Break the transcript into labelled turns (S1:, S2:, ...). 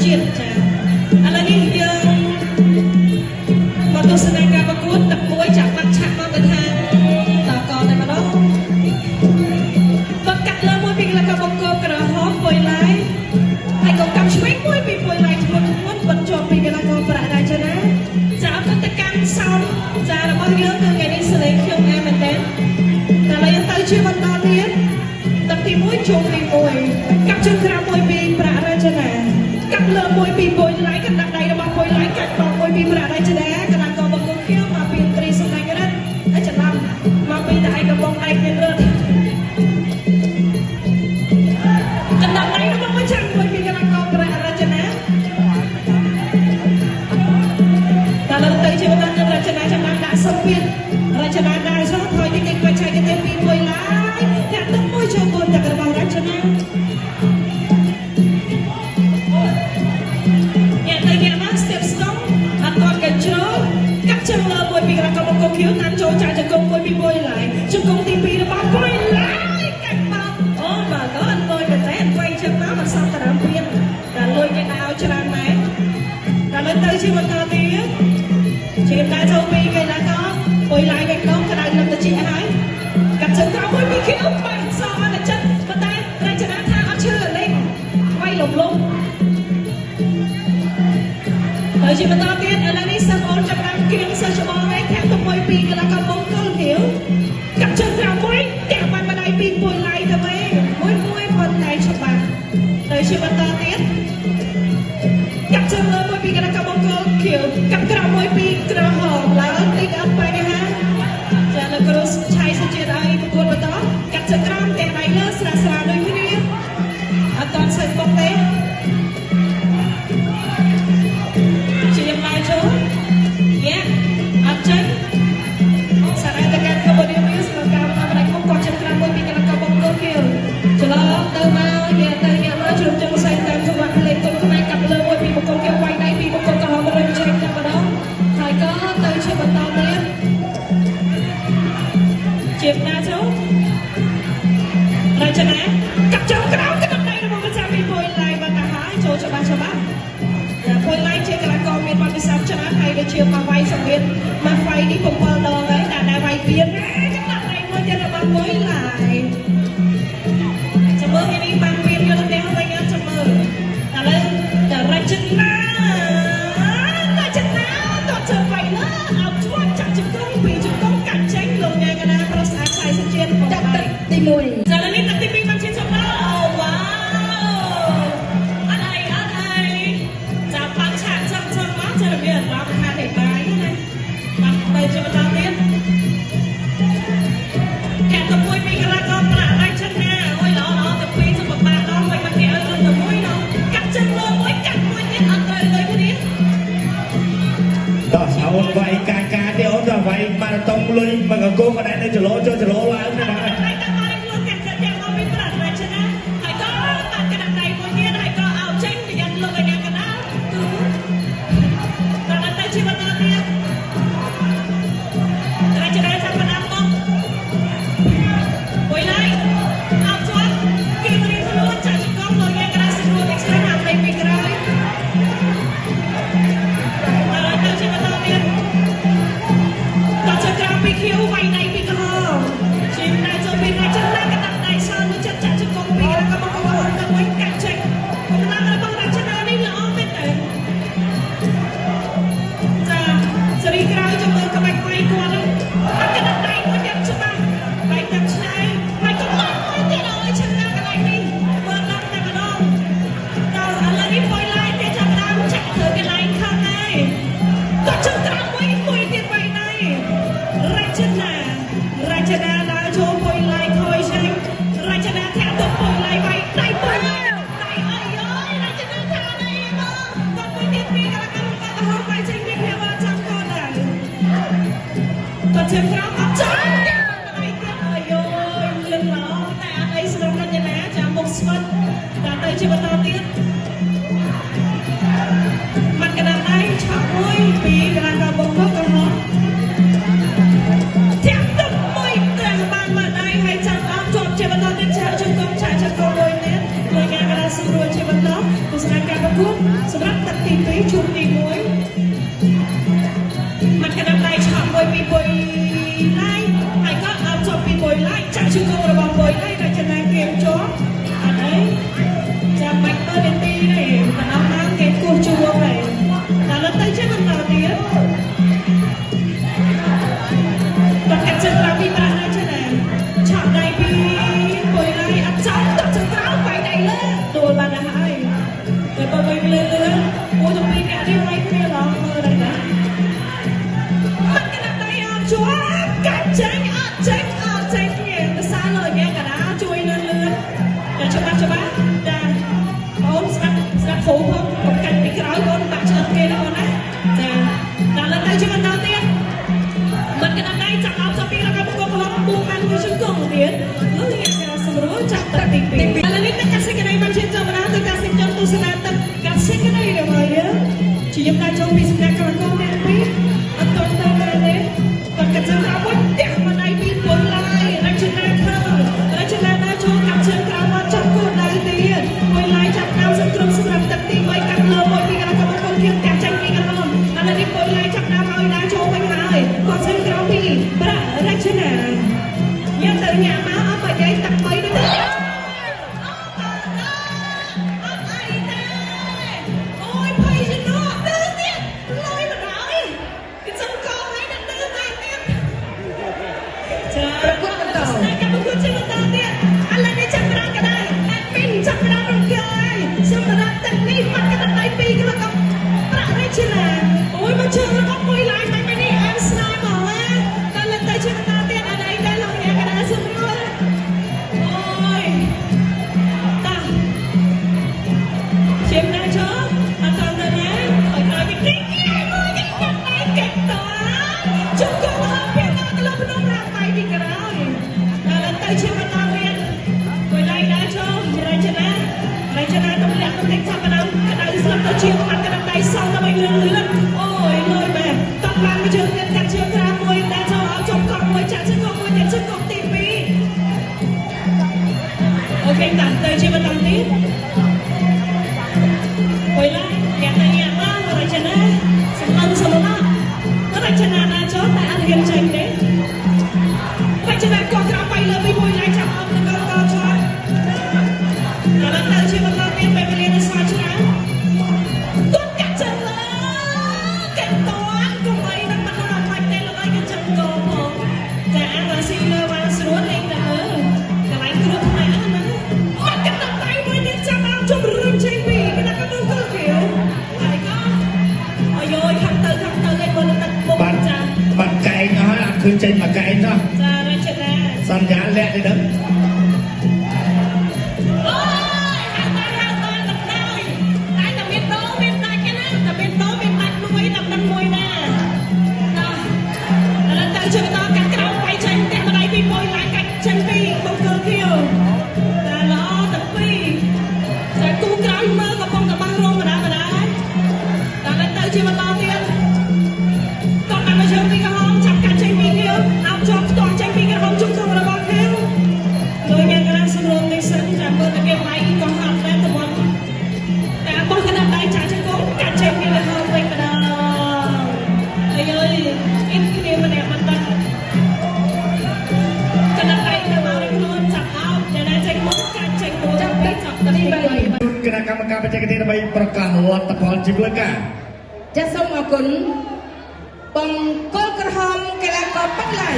S1: ជាតិចាឥឡូវនេះយើងមកទស្សនាការប្រកួតទឹកមួយចាក់បាត់ឆាក់មកទៅខាងតកតែម្ដងគាត់កាត់លើមួយពីកលកបង្គោលក្រហមពុយឡាយហើយក៏កាប់ឆ្វេងមួយពីពុយឡាយធ្ងន់ធ្ងន់បន្ជាប់ពីកលកប្រាក់រាជណាចាអត់ទៅកាន់សោនចារបស់យើងគឺថ្ងៃនេះសលេងខ្ញុំអែមែនតើតែឥឡូវយើងទៅជាបន្តទៀតទឹកទី1ជុំទី1កាប់ជើងក្រៅមួយពីប្រាក់រាជណាកាប់លើមួយពីពុយឡាយកណ្ដាស់ដៃរបស់ពុយឡាយកាច់បោកមួយពីប្រាក់រាជណាកណ្ដាស់កបង្គោលខៀវមកពីត្រីសម្ដេចរិទ្ធហើយច្រឡំមកពីតែឯកបងឯកមានរិទ្ធកណ្ដាស់ដៃរបស់មួយចាំមួយពីកណ្ដាស់កប្រាក់រាជណាតើលើទៅជាបន្តទៅរចនាចាំបានដាក់សម្ពាធរចនាដែរចុះថយតិចតិចបច្ចេកទេសពីមួយឡាយតាក់ទឹកមួយចូលកូនទឹករបស់រចនាញាក់ទៅញាក់មកស្ទាបស្ទង់អត់ទាន់កញ្ជ្រោលកាត់ជើងលើមួយពីក្រកបង្គោលខៀវតាមចូលចាក់ជង្គង់មួយពីមួយឡាយជង្គង់ទី2របស់មួយឡាយកាច់បោកអូ my god លុយមែនតើវាយជើងមកមិនសមតារាមពៀនតែលុយគេដាក់ឲ្យច្រើនម៉ែតែលើទៅជាបន្តទៀតជាតែចូលពីកីឡាករពុយឡាយវិញដងក្តៅនឹងទៅជាហើយកាត់ជើងក្រោមមួយពីខៀវបាញ់សអត់ចិត្តប៉ុន្តែរចនាថាអត់ឈឺលេងវាយលំលំទៅជាបន្តទៀតឥឡូវនេះសិស្សអូនចាប់តាមគៀងសិស្សច្បងឯងធាក់ទៅមួយពីកីឡាករបង្គោលខៀវកាត់ជើងក្រោមមួយតាក់បានម្ដាយពីពុយឡាយទៅវិញមួយមួយប៉ុន្តែច្បាស់ទៅជាបន្តទៀតកាត់ជើងលើមួយពីកីឡាករបង្គោលខៀវកាត់ក្រោមមួយពីក្រហមឡើងតិចអត់បញ្ហាចាលោកគ្រូឆៃសុជាតិឲ្យប្រកួតបន្តកាត់ជើងក្រោមទាំងដៃលើស្រាស្រាដូចគ្នាអត់តាន់សូវបុកទេជាមកចូលយ៉ាអត់ចេញសារ៉ាតកាកម្ពុជាមានសម្រាប់ការបន្តផ្នែកមុខគាត់ជើងក្រោមមួយពីកីឡាករបង្គោលខៀវច្រឡំទៅមកយ៉ាទៅយ៉ាមកជ្រុំជើងផ្សេងតាមចង្វាក់ភ្លេងគុំខ្មែរកាប់លើមួយពីបង្គោលខៀវវាយដៃពីបង្គោលក្រហមរំចេញតែម្ដងហើយក៏ទៅជាបន្តទៀតជាណាចូលរចនាកាប់ចោលក្រោមកណ្ដាប់ដៃរបស់ម្ចាស់ពីពុយឡាយបាត់ទៅហើយចូលច្បាស់ច្បាស់ពុយឡាយជាកីឡាករមានបទពិសោធន៍ច្រើនហើយដូចជាមកវាយសម្រៀនមកវាយនេះ7ដងហើយតែដែរវាយពៀនចំណាប់ដៃមួយទៀតរបស់ពុយឡាយចាំមើលថ្ងៃនេះបានពៀនយកទៅផ្ទះវិញអត់ចាំមើលឥឡូវតែរចនារចនាតើជើងវាយលើអោបជួនចាក់ជង្គង់ពីជង្គង់កាត់ចេញលោកញ៉ាកណាប្រុសស្អាតឆៃសុជាតិ
S2: ចាក់ទឹកទី1
S1: ចាឥឡូវនេះទឹកទី2បានឈានចូលដល់អូវ៉ាវអត់អីអត់អីចាបាក់ឆាកចឹងចឹងមកចារបៀបអារម្មណ៍ថាទេបាយណាបាក់ទៅជាបន្តទៀតកាត់ទៅមួយពីកីឡាករប្រាក់រចនាអូយល្អល្អទៅពីរទៅបាក់ដល់វិញមកគេឲ្យរត់ទៅមួយនោះកាត់ចឹងលើមួយកាត់មួយទៀតអត់ត្រូវដូចគ្នា
S3: ដល់អូនវាយកាកាទៀតអូនដល់វាយម៉ារ៉ាតុងលុយមកកកក៏ដែរនៅចលោចូលចលោឡើងណាបាទ
S1: តែតែមកខ្លួនកាត់ទាំងមកពីប្រាក់រចនាហើយក៏បាត់កណ្ដាប់ដៃមួយទៀតហើយក៏អោបចេញប្រយ័ត្នលោកអាញាកណ្ដាលគឺដល់ទៅជាបន្តទៀតរចនាចាប់ផ្ដើមមកមួយឡៃអោបជាប់គីរៀងខ្លួនចាក់ចង្គង់លោកយ៉ាកណ្ដាលស្រួលតែច្រើនហាប់លេងពីក្រោយដល់ទៅជាបន្តទៀតតើក្រៅពីខៀវវាយដៃពីក្រហមជាដៃចូលពីរចនាកណ្ដាប់ដៃសមួយចិត្តចាក់ជង្គង់ពីក្រក៏មកក៏ទៅវិញកាច់ចេញកម្លាំងរបស់រចនានេះល្អមែនតើចាសេរីក្រោយចាំមើលក្បាច់វាយគាត់អត់កណ្ដាប់ដៃមួយទៀតច្បាស់បែកទឹកឆ្នៃហើយក៏មកមួយទៀតអើយឈឹងណាកន្លែងនេះមើលដល់តែម្ដងតើឥឡូវនេះពុយឡាយគេចាប់ដើមចាក់ធ្វើកន្លែងខឹងហើយគាត់ជើងក្រៅមួយមួយទៀតវាយដៃរចនារចនាដើរចូលពុយឡាយខយចេញរចនាធាក់ទៅពុយឡាយវាយដៃពុយឡាយដៃអើយអើយរចនាថាអីមកគាត់មួយទៀតពីកលកម្មក៏ហៅវាយចេញពីគ្នាមកចាំគាត់ដែរគាត់ជើងក្រោមអត់ចាំទៀតដៃទៀតអើយអើយលឿនល្អតែអត់អីសម្រាប់រចនាចាំមុខស្វិតតែទៅជាបន្តទៀតបាត់កណ្ដាលដៃឆក់មួយពីកណ្ដាលកបង្គោលក្រហមធាក់ទឹកមួយត្រូវបានមកដៃហើយចាំអោបជាប់ជាបន្តទៀតឆាក់ជង្គង់ឆាក់ជង្គង់មួយទៀតលុយញ៉ាកណ្ដាល សម្រួលជាបន្តទស្សនាការប្រកួតសម្រាប់ទឹកទី2ជួបទី1មាត់កណ្ដាប់ដៃឆក់មួយពីបុយឡៃហើយក៏អត់ជាប់ពីបុយឡៃចាក់ជង្គង់របស់បុយឡៃរចនាគៀមជាប់អត់អីចាំបាច់មើលនាទីទេកណ្ដាប់ឡើងគេគោះជួងហើយដល់ទៅជាបន្តទៀតគាត់កាត់ជើងក្រៅពីប្រាក់ដែរចេះណាឆក់ដៃពីបុយឡៃអត់ចំទឹកជើងក្រៅបាយដៃលើទួលបានដែរហើយតែបើវិញលឿនលឿនអូទៅពីអ្នកនេះវាយគ្នាឡងមើលដែរណាបាត់កណ្ដាប់ដៃអត់ជាប់កាច់ចេញអត់ចេញអត់ចេញគ្នាភាសាលើញ៉ាំកណ្ដាលជួយលឿនលឿនតែច្បាស់ច្បាស់ចាបងស្ដាប់ស្ដាប់គ្រូផងកុំកាច់ពីក្រោយបងបាក់ឆ្អឹងគេណាបងណាចាដល់លើទៅជាបន្តទៀតមិនកណ្ដាប់ដៃចាប់អោបចាប់ពីរកបកក្រហមបួកបានមួយជង្គង់ទៀតលោកអ្នកការសម្រួលចាប់ទឹកទី2ឥឡូវនេះទឹកកសិកណីបានឈានចូលមកដល់ទៅកសិជនទស្សនាទឹកកសិកណីរបស់យើងជាយមដាចូលពីសំណាក់កលកងអ្នកពីរអត់តទៅទេគាត់កាត់ជើងក្រៅមួយផ្ទះម្ដាយពីពុនឡាយរចនាខើរចនាដើរចូលកាត់ជើងក្រៅមកចាប់គោដៅទៀតមួយឡាយចាប់ដើមសង្គ្រោះសម្រាប់ទឹកទី3កាត់លើមួយពីកលកងកូនធៀបផ្ទះចេញពីក្រហមឥឡូវនេះពុនឡាយចាប់ដើមឲ្យដើរចូលវិញហើយគាត់ជើងក្រៅពីប្រាក់រចនាញ៉ាំទៅញ៉ាំមកអត់បើយាយទឹក3នេះទៅអូយភ័យជំនួសទៅទៀតលុយមកដល់គេចង់កឲ្យដល់ទៅមកទៀតចា
S2: ប្រកួតបន្ត
S1: ស្នេហ៍កម្មប្រកួតជាបន្តទៀតឥឡូវនេះចាប់ផ្ដើមក៏ដែរអាពីនចាប់ផ្ដើមរំកើយសម្រាប់ទឹកនេះបាត់កណ្ដាប់ដៃ2គីឡូក្រាមប្រាក់រចនាអូយមកជើងរបស់មួយឡាយមិននេះអានស្នាមកណាដល់លើទៅជាបន្តទៀតអត់អីដែរលោកអ្នកកណ្ដាលសម្រួលអូយតាជាមណាចូលអត់តាមទៅណាឲ្យក្រោយពីតិចមួយគេកាត់ដៃគេតជុំកងហៅពីដល់ទៅលើភ្នំរាំបាយពីក្រោយដល់ទៅជាបន្តទៀតមួយឡៃដើរចូលរចនារចនាទម្លាក់បន្តិចចាប់ផ្ដើមក្តៅស្លឹកទៅជាបាត់កណ្ដាប់ដៃសងដើម្បីលឿនលឿនអូយលុយមែនតបបានមួយជើងទៀតកាត់ជើងក្រៅមួយដើរចូលឲ្យជុំកង់មួយចាក់ជើងកង់មួយទៀតជើងកង់ទី2អូខេតាទៅជាបន្តទៀតមួយឡៃយ៉ាក់ញ៉ាំមករចនាសំអន់សំឡក់រចនាដើរចូលតែអត់ហ៊ានចេញទេរចនាកោះក្រៅបៃលើពីមួយឡៃចាប់អត់ទៅកោឆ្លងដល់ទៅជាបន្តទៀតពេលវេលានៅសល់ច្រើនគាត់កាត់ជើងលើកាត់តន់កុំអីនឹងមិនដល់បាច់ទេលោកអើយគេចឹងកោផងចាអារ៉ាស៊ីលើបានស្រួលលេងតែមើលកន្លែងគ្រោះថ្នាក់ហ្នឹងណាបាត់កណ្ដាប់ដៃមួយទៀតចាប់អោជុំរុញចេញពីកណ្ដាប់កណ្ដាប់កខៀវហើយក៏អាយយខាងទៅខាងទៅឯងមើលទឹកមុខ
S3: បាត់
S1: ចា
S3: បាត់កែងអស់ហើយអត់ឃើញចេញមកកែងសោះ
S1: ចារចនា
S3: សន្យាលាក់ទេដឹង
S1: អូយហៅបានហៅបានមិនដោយតែតែមានដោមានដាច់ទេណាតែមានដោមានដាច់មួយតែមិនមួយណាដល់ឥឡូវទៅជាបន្តកាត់ក្រោមបៃចេញផ្ទះម្ដាយពីមួយឡើងកាច់ចេញពីបង្គោលខៀវតែល្អទាំងពីរតែគូក្រោយមើលកំពុងតែបាំងរងម្ដងម្ដងហើយដល់ឥឡូវទៅជាបន្តទៀតតោះតាមជើងពីក្រហមចាប់កាត់ចេញពីខៀវអោបជាប់ផ្ទាស់ចេញពីក្រហមជុំក្នុងរបស់ខៀវលោកអ្នកកណ្ដាលសម្រុំនេះសិនចាំមើលតែគេវាយក៏ហត់ដែរតំបន់ការបោះកណ្ដាប់ដៃចាក់ជង្គង់កាត់ចេញពីក្រហមវិញម្ដងហើយអើយអ៊ីនគ្នាម្នាក់មិនដឹងកណ្ដាប់ដៃទៅមកនឹងខ្លួនចាប់អោបតែណាចេញមុនកាត់ចេញមុន
S2: ចាប់ទឹក
S1: ចាប់ទឹក
S2: ទី
S1: ទី
S2: 3
S1: 3
S3: គណៈកម្មការបច្ចេកទេសដើម្បីប្រកាសលទ្ធផលជាផ្លូវការ
S2: ចាសសូមអរគុណបង្គោលក្រហមកីឡាករប៉ិនឡៃ